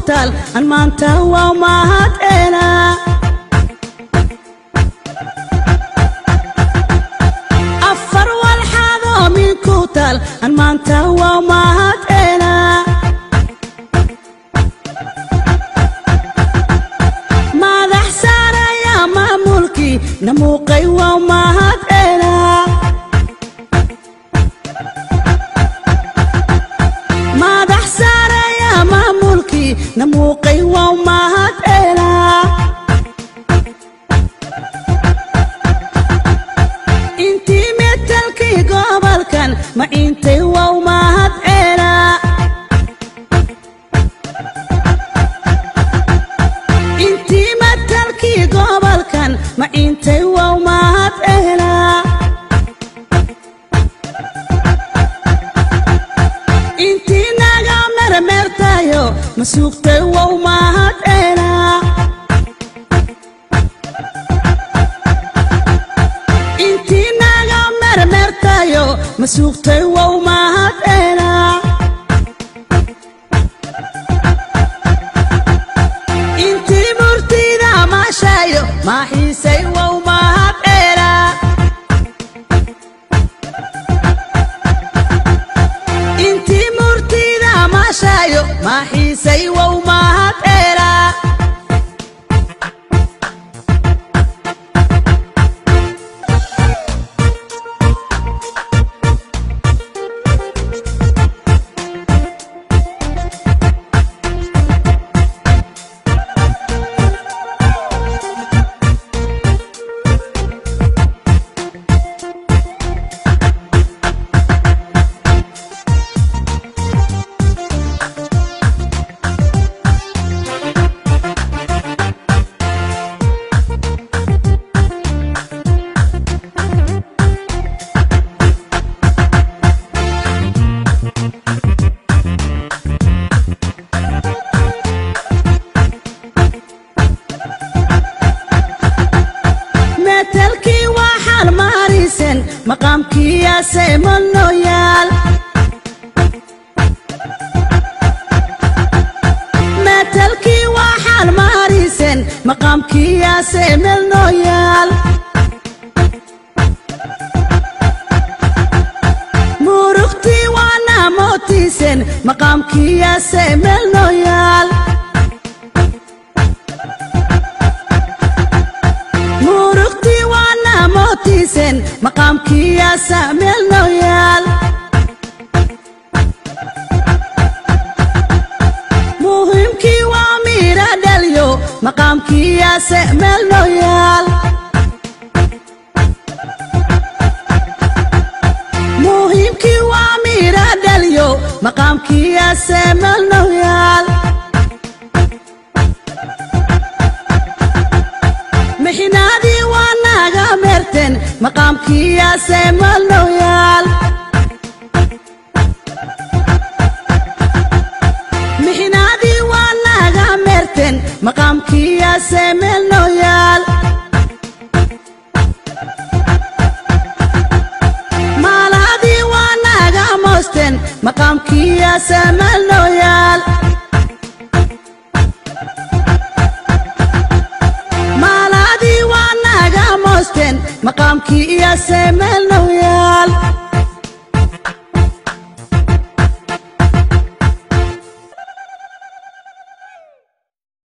taal aan maanta waa mahad eelaa afar walxaadoo minku taal aan maanta waa mahad eelaa madax saaraya maamulkii namuuqay waa mahad eelaa madax saaraya maamulkii namuuqay waa mahad eelaa intii metalkii gobolkan ma intay waa mahad eelaa intii metalkii gobolkan ma intay waa mahad eelaa intii naga mermertayo ma suugtay waa mahad eelaa intii naga mermertayo ma suugtay waa mahad eelaa intii murtida maashayo ma xiisay waa mahad eelaa intii murtida maashayo ma xiisay waa mahad eelaa metalkii waxaan maarisen maqaamkiyaase manoyaal metalkii waxaan maarisen maqaamkiyaase melnoyaal murugtii waana mootisen maqaamkiyaase melnoyaal murugtii waana mootisen maqaamkiyaasa melnoyaal muhiimkii waa mira dhalyo maqaamkiyaase melnoyaal muhiimkii waa mira dhalyo maqaamkiyaase melnoyaal mixnaadii waa naga meerteen maqaamkiyaase melnoyaal mixnaadii waa naga meerteen maqaamkiyaase melnoyaal maalaadii waa naga moosteen maqaamkiyaase melnoyaal maalaadii waa naga moosteen maqaamkiyaase melnoyaal.